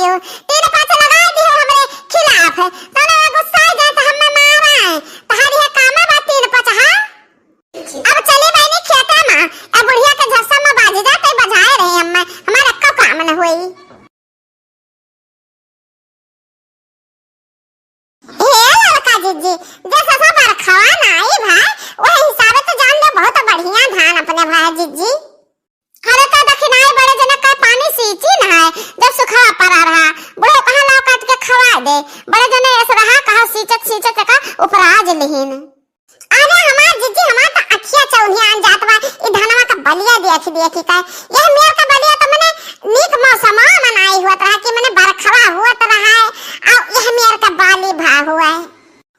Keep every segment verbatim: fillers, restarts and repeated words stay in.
तीन पाँच लगाई दियो हमरे खिलाफ, तोने गुस्सा जाए तो हमें मारा है, तहारी है कामा बा तीन पाँच, हाँ? अब चली बहिनी खेते में, अब बुढ़िया के झस्सा में बाजी जाते बजाए रहे हमें, हमारा का काम न होई। हे ललका जिज्जी, जैसा सा बरखवा नाई भाई, वही हिसाबे तो जान ले बहुत बढ़िया धान अपने भाई जिज्जी। अरे तो दखिनाई बड़े जने का पानी सींची न है, जब सुखा पड़ा रहा, बुढ़ो कहाँ लाव काट के खवा दे, बड़े जने ऐसा रहा कहा सींचत सींचत का उपराज लिहिन। अरे हमार जिज्जी, हमार त अखिया चौनिया आन जात बा, ई धनवा का बलिया देखी देखी का। यह मेर का बलिया त मने नीक मौसमा मनाई हुआ रहा कि मने बरखवा हुआ रहा है, आ यह मेर का बाली भा हुआ है।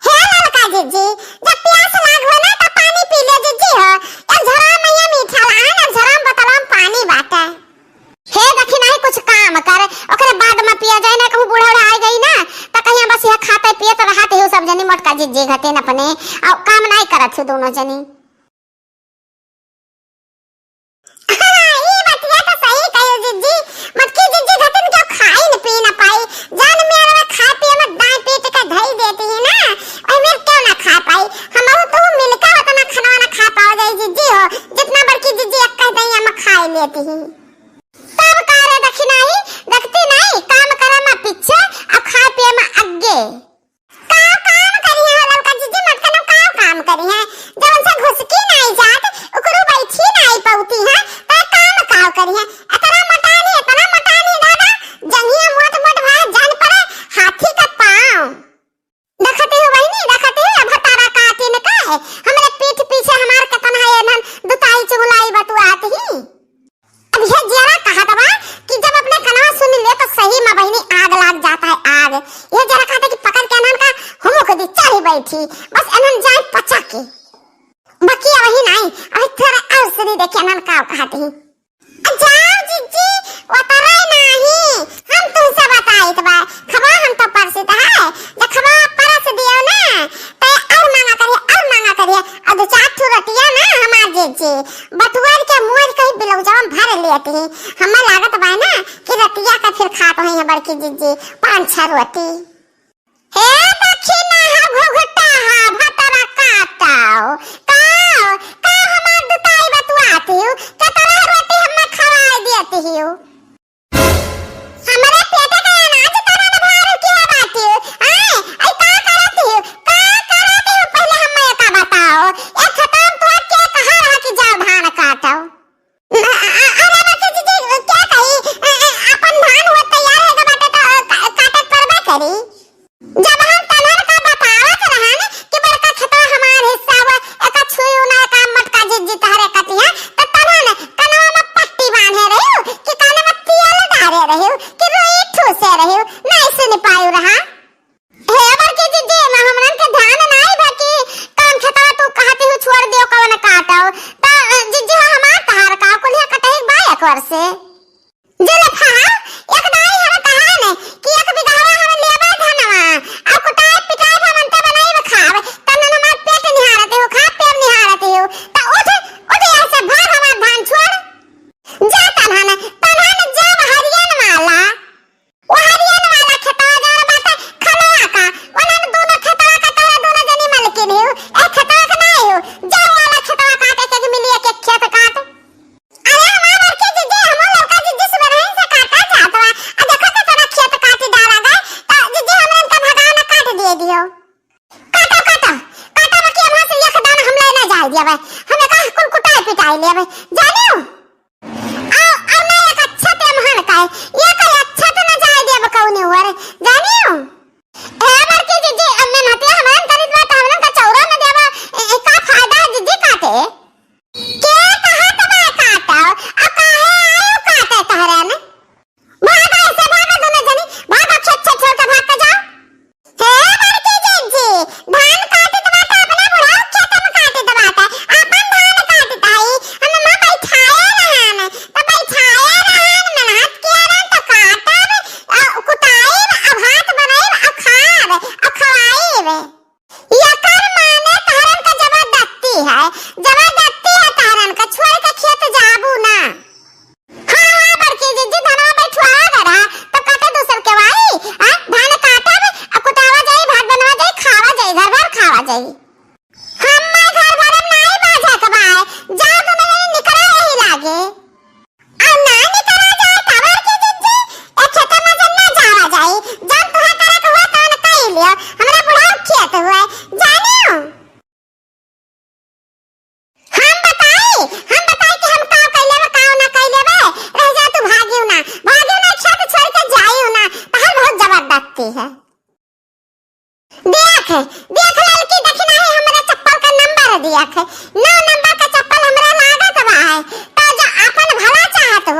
हे ललका जिज्जी, जब प्यास लाग हो ना त पानी पी ले जिज्जी हो, एक झरा मैया मीठा ला है ना, झरा बोतलवा में पानी बाटे। हे दखिनाही कुछ काम कर, ओकरे बाद में पिया जाए ना, कहूँ बूढ़ा उढ़ा आ गई ना, त कहिया बस यह खाते पियत रहत हो सब जनी मोटका जिज्जी घटिन अपने, अउ काम नाई करत हो दोनों जनी। हाँ, ई बतिया तो सही कही जिज्जी, मोटकी जिज्जी घटिन क्यों खाई न पी न पाई, जान मेर में खाए पिए में दाएं पीट के धई देती ही ना, ओह मेर क्यों ना खा पाई, हम तू मिलकर उतना खाना ना खा पाओ जाए जिज्जी हो, जितना बड़की जिज्जी एक कह दई हम खाई लेती ही। तब का रे दखिनाही, देखती नाई, काम करे में पीछे, अउ खाए पिए में आगे। का काम करी है ललका जिज्जी, मटकन का काम करी है? जब उनसे घुसकी नाई जात, उकरू बैठी नाई पौती है, त काम का करी है? इतना मोटानी, इतना मोटानी दादा, जंघिया मोट मोट भा जान पड़े, हाथी का पाँव। देखती हो बहिनी, देखती हो, अब हतारा काटिन का है, हमरे पीठ पीछे हमार केतना है एनहन दुताई चुगलाई बतुआत ही। अब यह जरा कहत बा कि जब अपने कनवा सुन ले तो सही में बहिनी आग लाग जाता है, आग। यह जरा कहते कि पकड़ के एनहन का हुमुक दी, चढ़ी बैठी, बस एनहन जाए पचा के। बाकी वही नाई, अभी थोड़ा और सुनी देखिए एनहन का कहती ही। जाओ जिज्जी, वतराई नाही, हम तुमसे बताइत बा। खबा हम तो परसित है, जब खबा परस दियो ना, ते और मांगा करिए, और मांगा करिए। और दो चार ठो रोटिया ना हमार जिज्जी, बटुअर के मुअर कहीं बिलौजवा में भर लेती। हमें लागत बा ना कि रोटिया का फिर खात होई है बड़की जिज्जी, पाँच छह रोटी। हे दखिना हा घुघटा हा भतरा काटाओ। काओ, का हमार दुताई बतुआती हो? केतना रोटी हमें खवाए देती हो? हमरे पेटे का अनाज तना न भारू की है बाती हो? आए, आई का करती हो? का करती हो? पहले हमें का बताओ। एक खतम तो के कहा रहा कि जाओ धान काटो। अ-, अ-, अरे बच्चे जी, जी, क्या कही? अ, अ, अपन धान हो तैयार है बाटे तो, अ, का-, काटत परबे करी। जब हम तनहन का बतावत रहन कि बड़का खेतवा हमार हिस्सा हुआ, एका छुई ना का मटका जिज्जी तहरे कटिया, त तनहन कनवा में पट्टी बांधे रहियो कि कान में तेल डारे रहियो कि रोई ठूसे रहियो, नहीं सुन पायु रहा। हे बड़की जिज्जी, ना हमरन के ध्यान नाई बा कि कौन खेतवा तू कहती हूँ छोड़ दियो, कौन काटो। त जिज्जी हो हमार तहार का कुलिया कटही बा एक वर्ष से। जे ले फहा, एक दाई हम कहा ने कि एक बिगहवा हम लेबे धनवा, अब कुटाए पिटाए हम अंते बनाई में खाब, तनन हमार पेट निहारते हो, खा पेट निहारते हो। त उठ, उठ यहाँ से भाग हमार धान छोड़। जा तनहन, तनहन जा हरियन वाला। वो हरियन वाला खेतवा जौन बाटे खलवा का, ओनन दोनों खेतवा का तोहरे दोनों जनी मलकिन हो, ए खेतवा का नाई हो, जाओ वाला खेतवा काटे के मिली एक एक खेत काट। अरे हमार बड़की जिज्जी, हमो लड़का जिज्जी सुबह से काटा चाहत बा, आ देखो केतना खेत काटी डाला गए, तो जिज्जी हमरन का भगाव ना काट दिए दियो। काटो, काटो, काटो, बाकी अब से एक दाना हम ले ना जाए दिया भाई, हमें का कुल कुटाई पिटाई ले भाई, जानियो? आ, आ ना एक अच्छा तेमहन का है, ये का अच्छा तो ना जाए दिया बा कौने हुआ रे, जानियो? ए बड़की जिज्जी, अब मेहनतिया हमरन करित बा, त हमरन का चौरा में देबा, ए, ए, का फायदा है जिज्जी काटे? के कहत बा काटो, आ काहे आयो काटे तहरन? भागा ऐसे, भागा दोनों जनी, भागा खेत, खेत छोड़ के भाग के जाओ। हे बड़की जिज्जी, धान काटित बाटे, अपना बुढ़ाऊ खेत में काटित बाटे, अपन धान काटित हई, हम माँ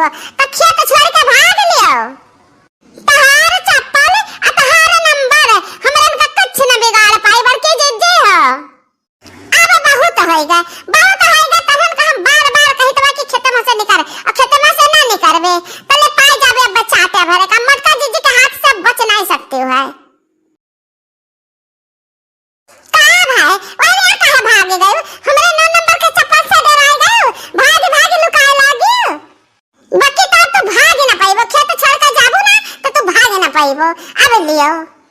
तो खेत छोड़ के भाग लियो। तहार चप्पल आ तहार नंबर, हमरन का कुछ न बिगाड़ पाई, बड़की जिज्जी हो। अब बहुत होइगा, बहुत होइगा, तहन का हम बार बार कहित बा कि खेतवा से निकर, और खेतवा से ना निकरबे, तले पाई जाबे अब चाटे भरे का, मोटका जिज्जी के हाथ से बच नहीं सकती हो है। का भाई, ओरे काहे भागे गयो? हमरे नौ नंबर के चप्पल से डराए गयो? भाग, भाग, लुकाए लागियो। बाकी तो अब तू भाग ना पाइबो, खेत छोड़ के जाबो ना, तो तू भाग ना पाइबो। अब लियो।